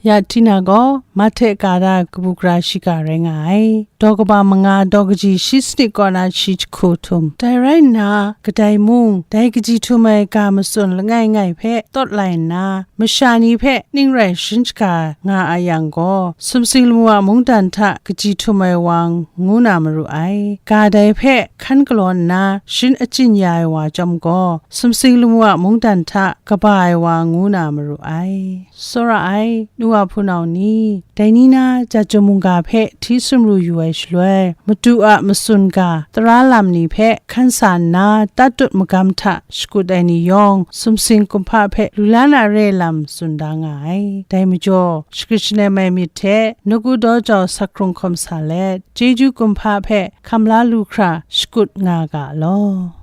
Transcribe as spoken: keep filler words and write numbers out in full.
Ya Tina gaw Mahte Kada kabu gara shiga rai nga ai. Daw kaba manga, daw kaji shi sanit kaw na shi jahku htum. Dai rai nna, kadai mung, dai kaji htum ai ga matsun langai ngai hpe tawt lai nna, masha ni hpe ning rai sharin shaga nga a yang gaw, sumsing lamu a mungdan hta kaji htum ai wa ngu na maru ai. Ga dai hpe hkan galaw nna sharin achyin ya ai wa chyawm gaw, sumsing lamu a mungdan hta kaba ai wa ngu na maru ai. Tsawra ai, nu wa hpunau ni, dai ni na Jajum mungga hpe hti sumru yu ai shaloi, Madu a matsun ga tara lam ni hpe hkan sa nna, tatut magam hta shakut ai ni yawng, sumsing kumhpa hpe lu la na re lam tsun da nga ai. Dai majaw, shagrit shalem ai myit hte nawku daw jau sak hkrung hkawm sa let, chyeju kumhpa hpe hkam la lu hkra shakut nga ga law.